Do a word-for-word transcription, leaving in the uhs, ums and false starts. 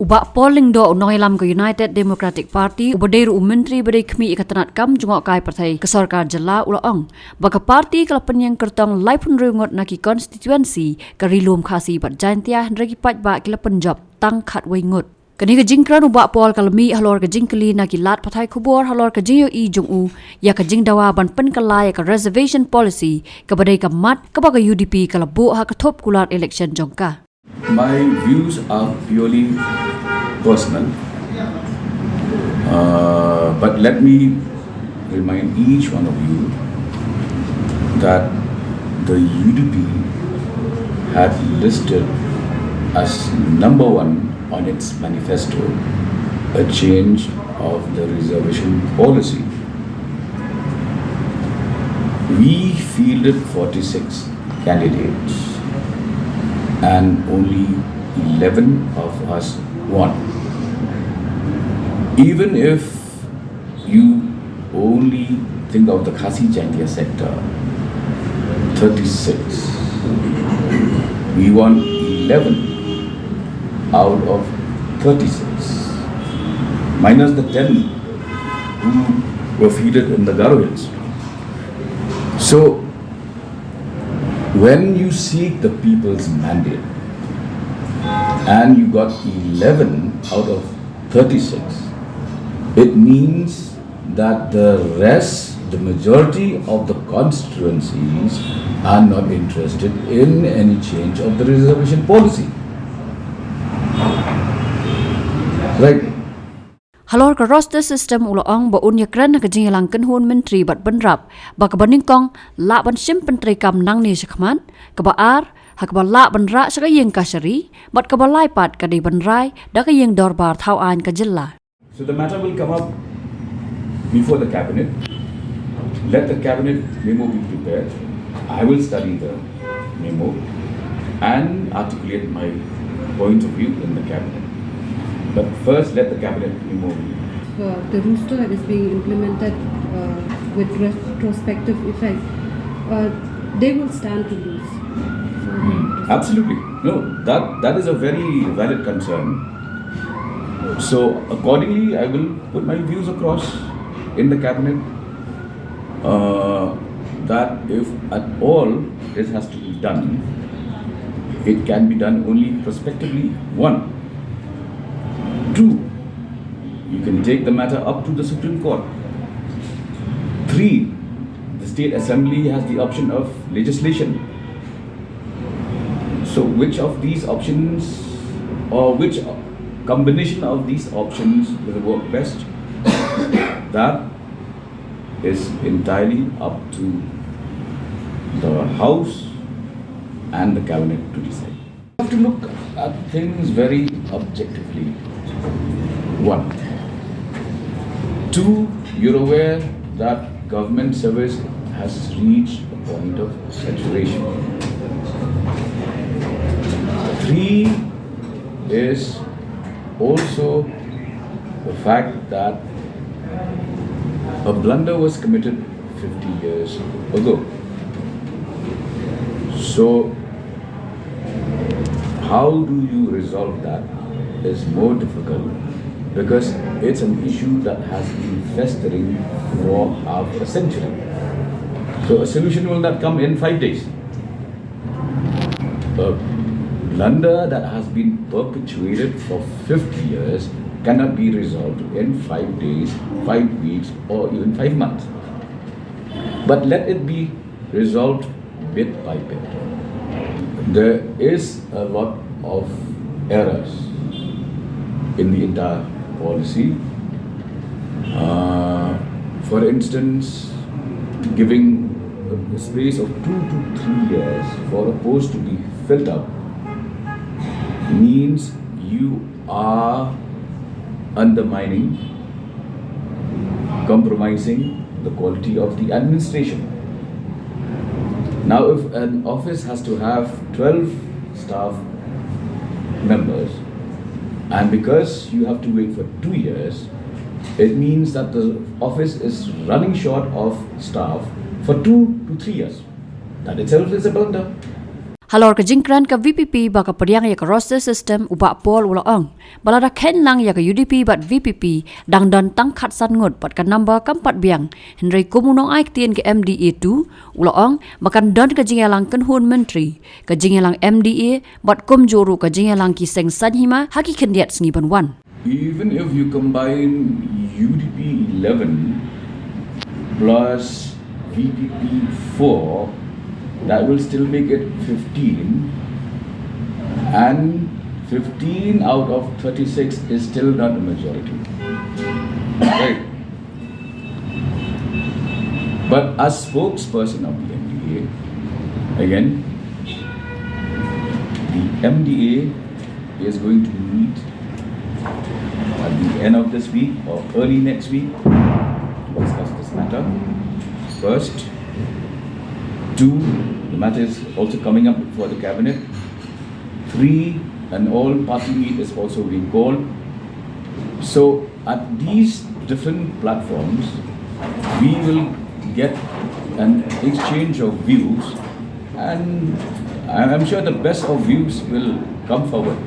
Bah Paul Lyngdoh, u nongïalam ka United Democratic Party, uba dei ruh u myntri ba dei khmih ïa ka tnat kam jngohkai pyrthei ka sorkar jylla, u la ong ba ka party ka la pynïeng kyrtong laiphew ngut na ki constituency ka Ri Lum Khasi bad Jaintia, hynrei ki paidbah ki la pynjop tang khatwei ngut. Kane ka jingkren u Bah Paul ka la mih halor ka jingkylli na ki lad pathai khubor halor ka jingïohi jong u ïa ka jingdawa ban pynkylla ïa ka reservation policy kaba dei ka mat kaba ka U D P ka la buh ha ka thup kular election jong ka. My views are purely personal, uh, but let me remind each one of you that the U D P had listed as number one on its manifesto a change of the reservation policy. We fielded forty-six candidates and only eleven of us won. Even if you only think of the Khasi Jaintia sector, thirty-six, we won eleven out of thirty-six, minus the ten who were fielded in the Garo Hills. So, when you seek the people's mandate and you got eleven out of thirty-six, it means that the rest, the majority of the constituencies, are not interested in any change of the reservation policy. Right? Halor ka roster system u la ong ba un ïakren ha ka jingïalang kynhun myntri bad bynrap ba kaba nyngkong lah ban shim pyntreikam nangne shakhmat, kaba ar ha kaba lah ban rah sha ka ïing kashari, bad kaba lai pat ka dei ban rai da ka ïing dorbar thaw aiñ ka jylla. So the matter will come up before the cabinet. Let the cabinet memo be prepared. I will study the memo and articulate my points of view in the cabinet. But first, let the cabinet memo be. Uh, the roster that is being implemented uh, with retrospective effect, uh, they will stand to lose. Absolutely. No, that, that is a very valid concern. So, accordingly, I will put my views across in the cabinet uh, that if at all this has to be done, it can be done only prospectively. One. Two, you can take the matter up to the Supreme Court. Three, the State Assembly has the option of legislation. So, which of these options or which combination of these options will work best? That is entirely up to the House and the Cabinet to decide. You have to look at things very objectively. One. Two, you're aware that government service has reached a point of saturation. Three is also the fact that a blunder was committed fifty years ago. So, how do you resolve that is more difficult because it's an issue that has been festering for half a century. So, a solution will not come in five days. A blunder that has been perpetuated for fifty years cannot be resolved in five days, five weeks, or even five months. But let it be resolved bit by bit. There is a lot of errors in the entire policy. Uh, for instance, giving a space of two to three years for a post to be filled up means you are undermining, compromising the quality of the administration. Now, if an office has to have twelve staff members, and because you have to wait for two years, it means that the office is running short of staff for two to three years. That itself is a blunder. Halor ka jingkren ka VPP ba ka pdiang ïa ka roster system, u Bah Paul u la ong ba lada kheiñ lang ïa ka UDP bad VPP dang don tang khatsan ngut bad ka number kam pat biang, hynrei kum u nongai ktien ka MDA two u la ong ba kan don ka jingïalang kynhun myntri, ka jingïalang MDA bad kumjuh ruh ka jingïalang ki seng saiñ hima ha ki khyndiat sngi ban wan. Even if you combine UDP eleven plus VPP four, that will still make it fifteen. And fifteen out of thirty-six is still not a majority. Right. But as spokesperson of the MDA, again, the MDA is going to meet at the end of this week or early next week to discuss this matter. First, two, the matter is also coming up before the cabinet. Three, an all party meet is also being called. So, at these different platforms, we will get an exchange of views, and I'm I'm sure the best of views will come forward.